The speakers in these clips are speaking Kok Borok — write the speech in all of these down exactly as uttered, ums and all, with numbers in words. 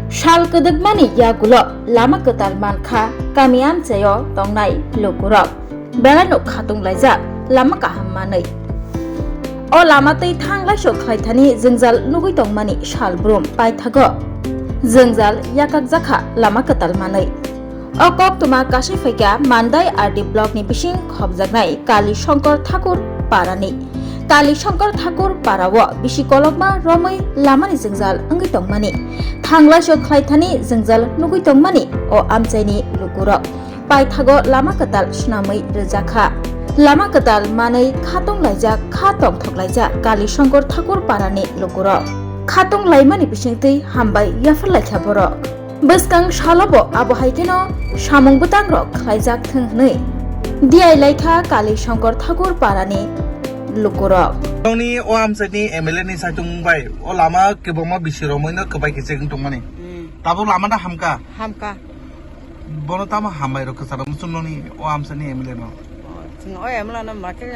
Sal kwdwkmani yagulo lama kwtal mankha kami amchaio tongnai lukurok. Belaino khatung laijak lama kaham manwi. O lama twi thanglaiso khlaithani jwngjal nugwi tongmani salbrum paithago jwngjal yakakjakha lama kwtal manwi. O koktwma kasai phaikha Mandai R D block ni bising khopjaknai Kali Shankar Thakur parani. Kali Shankar Thakur parao bisi kolokma romwi lamani jwngjal wngwi tongmani. Thanglaiso khlaithani jwngjal nugwi tongmani o amchaini lukurok. Paithago lama kwtal swnamwi rwjakha. Lama kwtal manwi khatung laijak, kha tongthok laijak Kali Shankar Thakur parani lukurok. Khatung laimani bisingtwi hambai yapharlaikha borok. Bwskang salobo abo hai kheno samung bwtangrok khlaijak thwng hwnwi diai laikha Kali Shankar Thakur parani lukurok. Nongni o amchaini M L A ni saitung bai o lama kwbangma bisi romwi no kwbai khe cheng tongmani. Hmm. Tabuk lama da hamka? Hamka. Bono tamo hambai rok kwcharo muchung nongni o amchaini M L A no? Oh, chwng o M L A no ma khe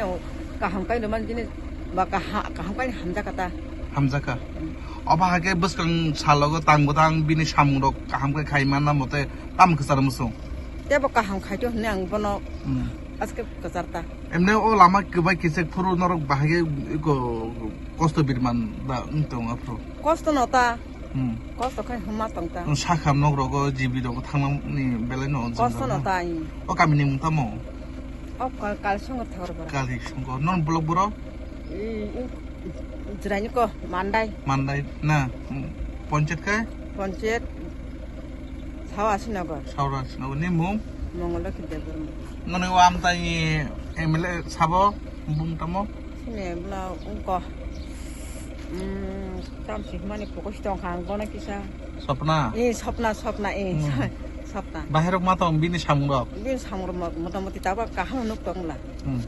kaham kai rwmani jini ba kaha-, kaham kai hamjakha ta. Hamjakha. Hmm. Obo hakhe bwskang salogo tang bwtang bini samungrok kaham khe khai manna mote tamo kwcharo muchung? Tebo kaham khaito hwnwi ang bono Hmm. aske kwchar ta. Emne o lama kwbai khe chek phuru norok bahai khe ko-, kosto birman da wng tong aphuru? Kosto no ta. Hmm. Kosto khai hwnma tong ta. Sakha nok rogo G B rogo thangmani belai no. Kosto no ta. O kami ni mung tamo? O Kal-, Kali Shankar Thakur bora. Kali Shankar. Non block boro? I, i, Jiraini ko, Mandai. Mandai na? Hmm. Ponchayat kai? Ponchayat Sawa Sinagar. Sawa Sinagar. Ni mung? Mongol Lokhi Debbarma. Noni o amtai M L A sabo bung tamo? Sini bla ungko. Hmm, tam si mani pokos tong khang gona kisa. Sopna? Eh, Sopna, Sopna, eh. Hmm. Sopna. Bahai rok ma tong bini samung rok? Bini samung rok mo-, motamoti tabo kaham nuk tong la. Hmm.